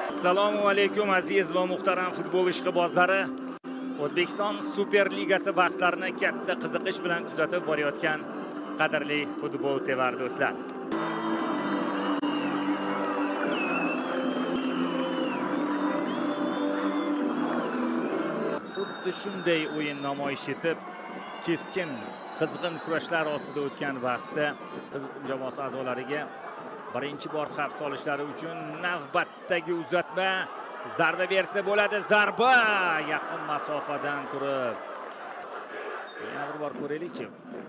Assalomu alaykum, aziz va muhtaram futbol ishqibozlari. O'zbekiston Superligasi bahslarini katta qiziqish bilan kuzatib borayotgan qadrli futbol sevar do'stlar. Xuddi shunday o'yin namoyish etib, keskin, qizg'in kurashlar ostida o'tgan bahsda Qizilqum jamoasi a'zolariga birinchi bor xavf solishlari uchun navbatdagi uzatma. Zarba bersa bo'ladi, zarba yaqin masofadan turib. Yana bir bor ko'raylikchi.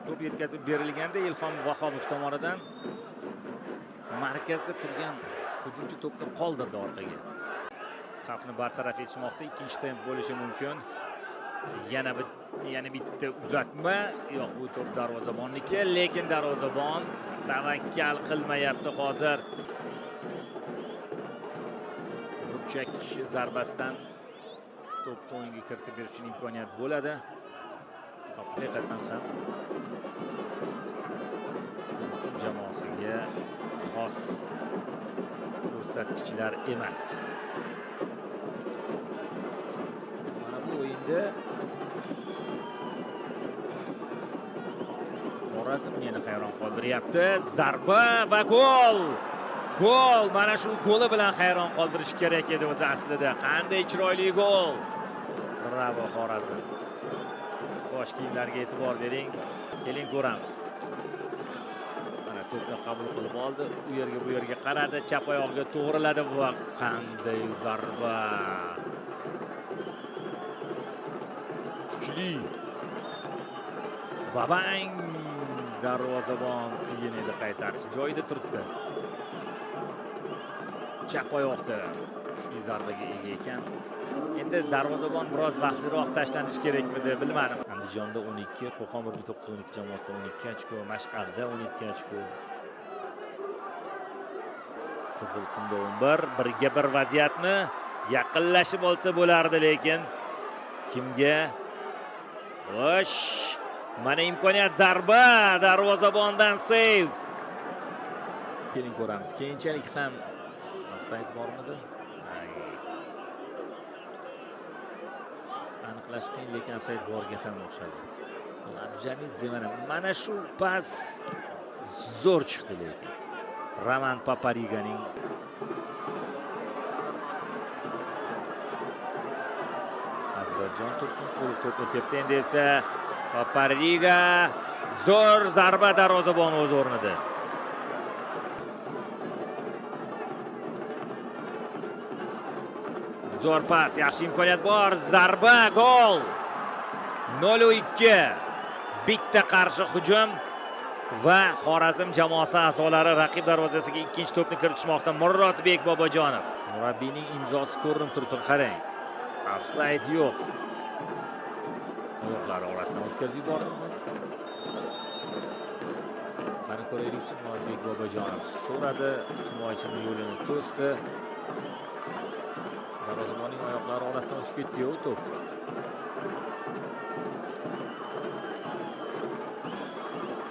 To'p yetkazib berilganda Ilhom Vahobov tomonidan markazda turgan hujumchi to'pni qoldirdi orqaga. Xavfni bartaraf etishmoqda. Ikkinchi temp bo'lishi mumkin. Yana bitta uzatma. Yo'q, bu to'p darvozabonniki, lekin darvozabon tavakkal qilmayapti hozir. Burchak zarbasidan to'p o'yinga kiritib berish uchun imkoniyat bo'ladi. Haqiqatan ham Qizilqum jamoasiga xos ko'rsatkichlar emas. Mana bu o'yinda Xorazm meni hayron qoldiryapti. Zarba va gol! Gol! Mana shu goli bilan hayron qoldirish kerak edi o'zi aslida. Qanday chiroyli gol! Bravo, Xorazm. Bosh kiyimlarga e'tibor bering. Keling, ko'ramiz. Mana to'pni qabul qilib oldi. U yerga, bu yerga qaradi, chap oyog'iga to'g'riladi va qanday zarba! Kuchli. Babang, darvozabon qiyin edi qaytarish. Joyida turibdi. Chap oyoqda kuchli zarbaga ega ekan. Endi darvozabon biroz vaqtliroq tashlanish kerakmidi, bilmadim. Andijonda 12, Qo'qon 1912 jamoasida 12 ochko, Mash'alda 12 ochko. Qizilqumda 11, birga bir vaziyatmi? Yaqinlashib olsa bo'lardi, lekin kimga? Xo'sh, mana imkoniyat, zarba, darvozabondan seyv. Keling, ko'ramiz. Keyinchalik ham ofsayd bormidi? Ay. Aniqlash qiyin, lekin ofsayd borga ham o'xshadi. Labjanidze, mana shu pas zo'r chiqdi lekin. Roman Papariganing. Azratjon Tursunqulov to'pni tepdi, endi esa Papariga, zo'r zarba, darvozabon o'z o'rnida. Zo'r pas, yaxshi imkoniyat bor, zarba, gol! 0-2. Bitta qarshi hujum va Xorazm jamoasi a'zolari raqib darvozasiga ikkinchi to'pni kiritishmoqda. Murodbek Bobojonov. Murabbiyning imzosi ko'rinib turibdi, qarang. Ofsayd yo'q. Oyoqlari orasidan o'tkazib yubordi hozir. Qani, ko'raylikchi, Murodbek Bobojonov so'radi, himoyachining yo'lini to'sdi. Darvozabonning oyoqlari orasidan o'tib ketdi-yu to'p.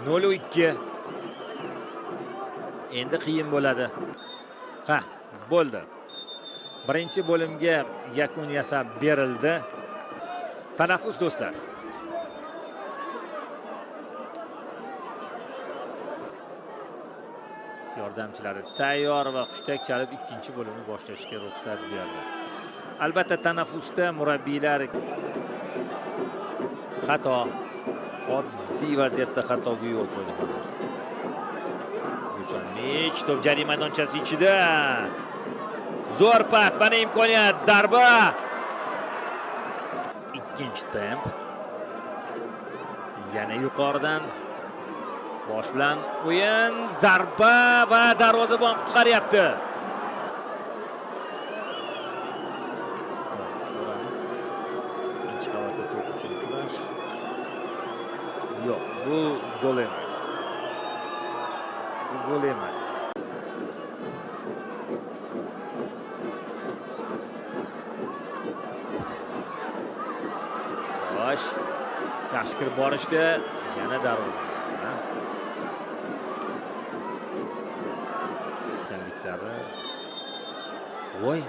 0-2. Endi qiyin bo'ladi. Ha, bo'ldi. Birinchi bo'limga yakun yasab berildi. Tanaffus, do'stlar. Yordamchilari tayyor va hushtak chalib ikkinchi bo'limni boshlashga ruxsat berdi. Albatta, tanaffusda murabbiylar xato, oddiy vaziyatda xatoga yo'l qo'ydi hozir. Mich, to'p jarima maydonchasi ichida. Zo'r pas, mana imkoniyat, zarba. Ikkinchi temp. Yana yuqoridan bosh bilan o'yin, zarba va darvozabon qutqaryapti. Ko'ramiz. Ikkinchi qavatda to'p uchun kurash. Yo'q, bu gol emas. Bu gol emas. Xo'sh. Yaxshi kirib borishdi. Yana darvoza. Ekanliklari. Voy.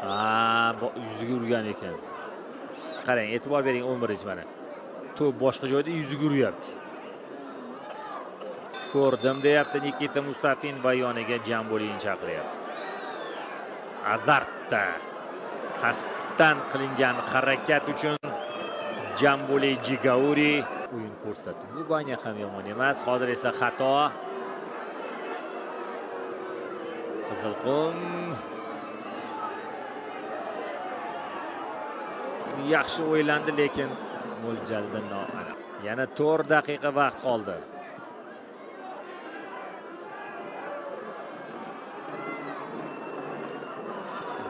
Ha, yuziga urgan ekan. Qarang, e'tibor bering, 11 mana. To'p boshqa joyda, yuziga uryapti. Ko'rdim deyapti Nikita Mustafin va yoniga Jambulini chaqiryapti. Azartda qasddan qilingan harakat uchun Jambuli Jigauri o'yin ko'rsatdi. Bu Banya ham yomon emas. Hozir esa xato. Qizilqum yaxshi o'ylandi, lekin mo'ljalda noaniq. Yana 4 daqiqa vaqt qoldi.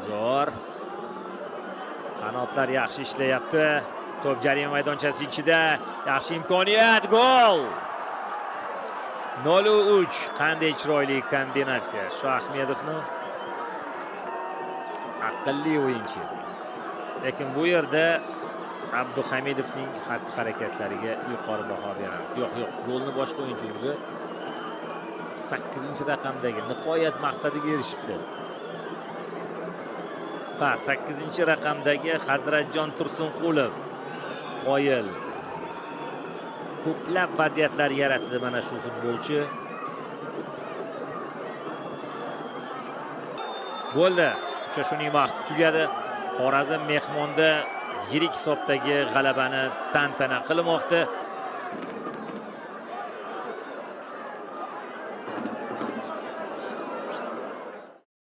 Zo'r. Qanotlar yaxshi ishlayapti. To'p jarima maydonchasi ichida. Yaxshi imkoniyat, gol! 0-3. Qanday chiroyli kombinatsiya. Shoahmedovni aqlli o'yinchi. Lekin bu yerda Abduhamidovning xatti-harakatlariga yuqori baho beramiz. Yo'q, yo'q, golni boshqa o'yinchi urdi. 8-raqamdagi nihoyat maqsadiga erishibdi. Ha, 8-raqamdagi Hazratjon Tursunqulov qoyil. Ko'plab vaziyatlar yaratdi mana shu futbolchi. Bo'ldi. Uchrashuvning vaqti tugadi. Xorazm mehmonda yirik hisobdagi g'alabani tantana qilmoqda.